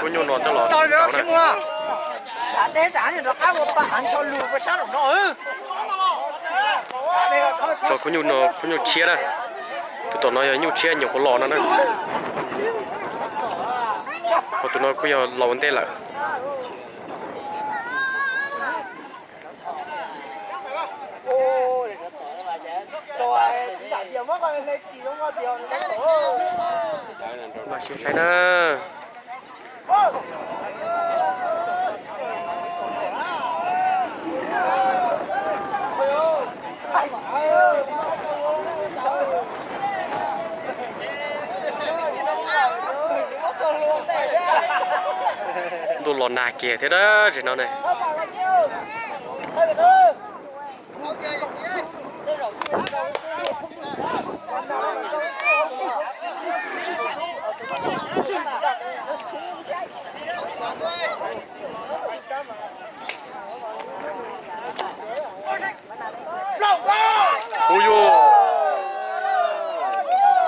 Kub nyuj no coj los tso na. Tso kub nyuj no, kub nyuj tshiab na. Tus tom no yog nyuj tshiab nyuam qhuav los no na. Ho tus no kuj yog los ua ntej lawm. Mam sib saib na. Ntuj los nag kiag thiab dab tsi no ne. Hu yus,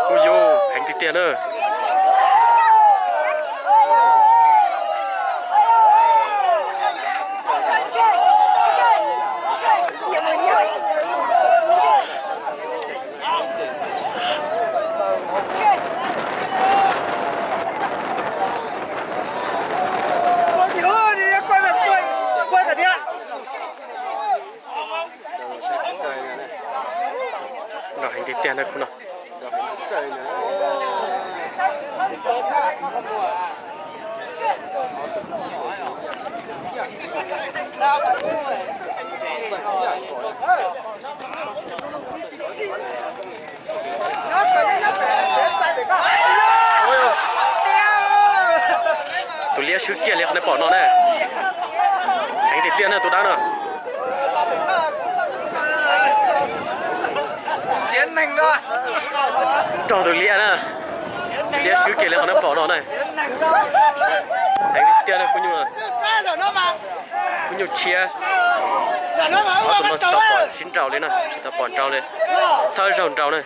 hu yus heev tiag tiag na. Nrog heev tiag tiag na khub no. Tus liab swb kiag li qhov nej pom no na. Heev tiag tiag na tus dab no. Nrog tus liab na. Liab swb kiag li qhov nej pom no na. Heev tiag tiag na kub nyuj. Kub nyuj tshiab. Ob tug no tsis tau pom sib nraus li na, tsis tau pom nraus li. Thawj zaug nraus na.